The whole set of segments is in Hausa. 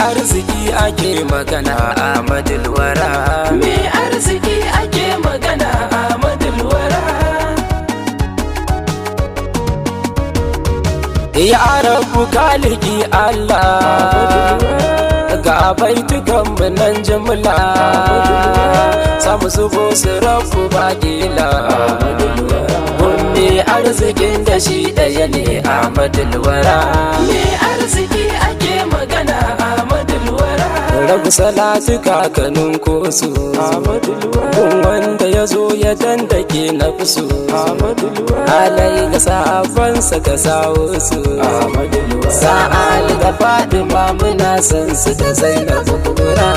Arziki ake magana, Ahmadul Wara. Me arziki ake magana, Ahmadul Wara. Ya Rabu Kaliki Allah, ga baitukan mu nan jimla, samu zubo su rabu bakila. Gunne arzikin da shi ɗaya ne, Ahmadul Wara. Me arziki ake magana, Ahmadul Wara. Rabu salatu kakanin kosu, kun wanda ya zo ya dandake na fusu, alai ga sahabbansa ka sawo su, sa'ali da Fadima muna san su, da Zainabu Kubura.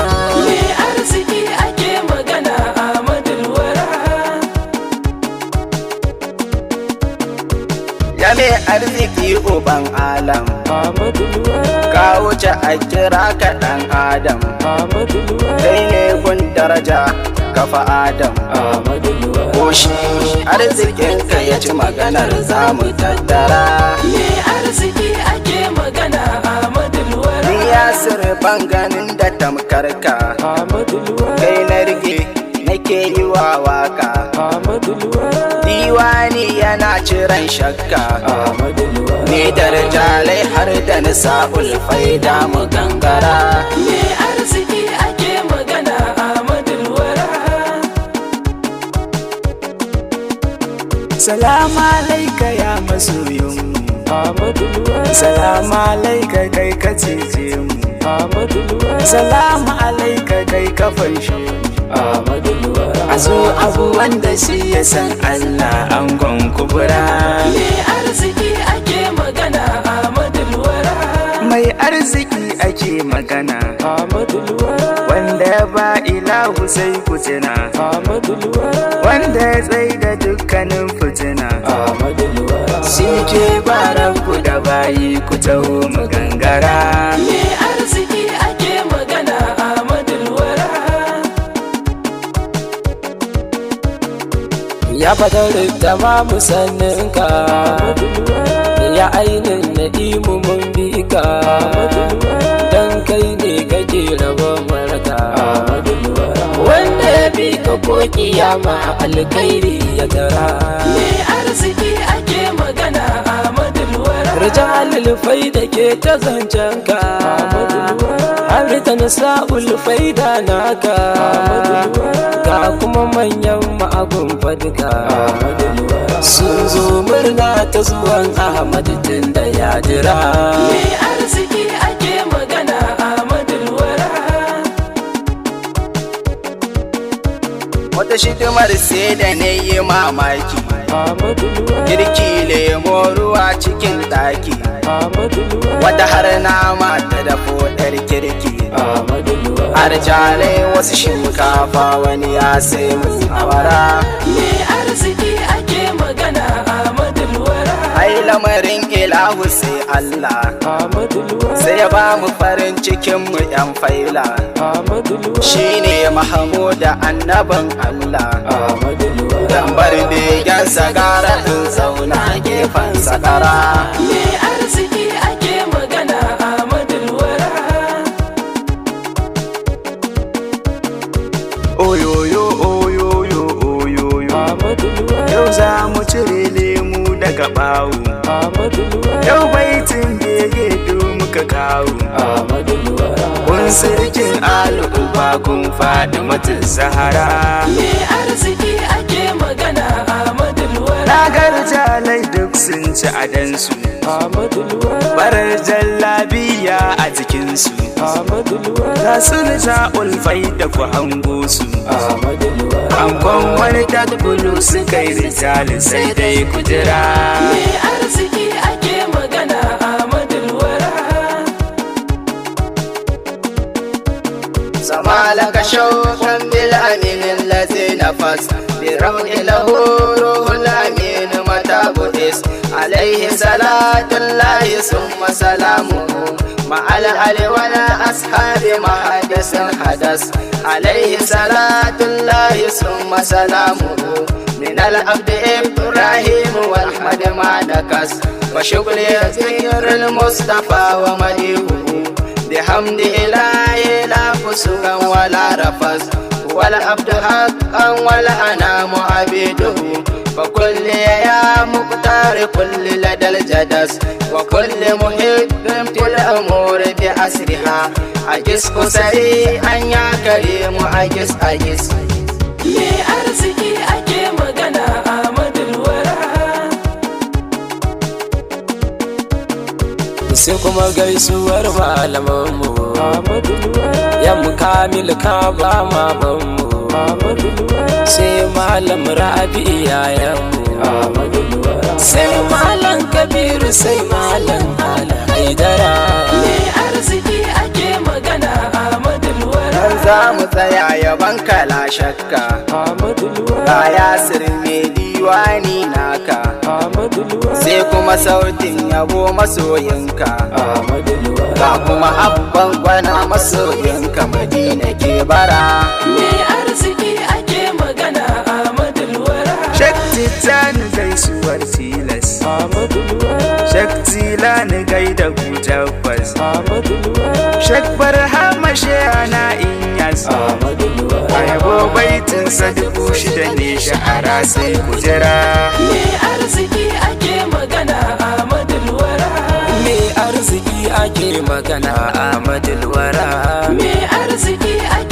Me arziki ake magana, Ahmadul Wara. Ya mai arziki uban alam, ka wuce a kira ka ɗan adam. Kai ne gun daraja kafa Adam. Ko shi arzikinka ya ci maganar zamu tattara. Me arziki ake magana, Ahmadul Wara. Ni Yasir ban ganin da tamkarka, kai na rike nake yi wa waka. Diwani yana ciran shakka, ni da rijalai har da nisa'ul faida mu gangara. Me arziki ake magana, Ahmadul Wara. Salama alaika ya masoyinmu, Salama alaika kai ka cece mu, Salama alaika kai ka fanshe mu. A zo abu wanda shi ya san Allah, angon Kubura. Me arziki ake magana, Ahmadul Wara. Mai arziki ake magana, wanda ya ba ilahu sai fitina, wanda ya tsai da dukkanin fitina. Shi ke baranku da bayi, ku taho mu gangara. Me arziki ake magana, Ahmadul Wara. Ya fadar da ma musanninka, ya ainin na'imu mun bi ka, dan kai ne kake rabon waraka. Wanda ya bi ka ko kiyama alkhairi ya tara. Me arziki ake magana, Ahmadul Wara. Rijalul faida ke ta zancen ka, har ta nisa'ul faida naka, ga kuma manyan ma'agun fadika sun zo murna ta zuwan Ahmad tun da ya jira. Me arziki ake magana, Ahmadul Wara. Wata shidimar sai da na yi mamaki, girki lemo ruwa cikin ɗaki, wata har nama ta dafo ɗar kirki. Har jalai wasu shinkafa, wani ya sai mun awara. Me arziki ake magana, Ahmadul Wara. Ai lamarin ilahu sai Allah, sai ya ba mu farin cikin mu yan faila. Shine Mahamuda annabin Allah, dan bar begensa gara in zauna gefen sakara. Me arziki ake magana, Ahmadul Wara. Oyoyo oyoyo oyoyo, yau za mu cire lemu daga bawo. Yau baitin bege du muka kawo. Kun sirkin alu uba kun faɗi mutum Zahara. Me arziki ake magana, Ahmadul Wara. Na garjalai duk sun ci adansu, barar jallabiya a jikinsu. Ga su nisa'ul faida ku hango su, ankon wani takbulu suka yi rijali sai dai kujira. Me arziki ake magana, Ahmadul Wara. سما لك شوقا بالأمين الذي نفس بروح له روح الأمين متى بئس. عليه صلاة الله ثم سلامه مع الأهل والأصحاب ما حدث حدث. عليه صلاة الله ثم سلامه من العبد إبراهيم والأحمد ما نكس وشكر ذكر المصطفى ومديحه. بحمد إلهي لا فسقا ولا رفس ولا عبد حقا ولا أنام عبيده فكل يا مقتار كل لدى الجدس وكل محب في الأمور بأسرها أجس سريعا يا كريم أجس أجس. Me arziki ake magana, Ahmadul Wara. Sai kuma gaisuwar malamanmu, ya Kamil ka ba mamanmu, sai Malam Rabi yayanmu, sai Malam Kabiru, sai Malam Ala Haidara. Me arziki ake magana, Ahmadul Wara. Nan za mu tsaya yaban kala shakka ga Yasir mai diwani naka, sai kuma sautin yabo masoyinka, ga kuma abban gwana masoyinka, Madina ke bara. Me arziki ake magana, Ahmadul Wara. Shek Tijjani gaisuwar tilas, Shek Tilani gaida ku tabbas, Shek Barhama Shehana Inyas, a yabo baitinsa 6000 ne sha'ara sai ku jira. Me arziki ake magana, Ahmadul Wara. Me arziki ake magana, Ahmadul Wara. Me arziki ake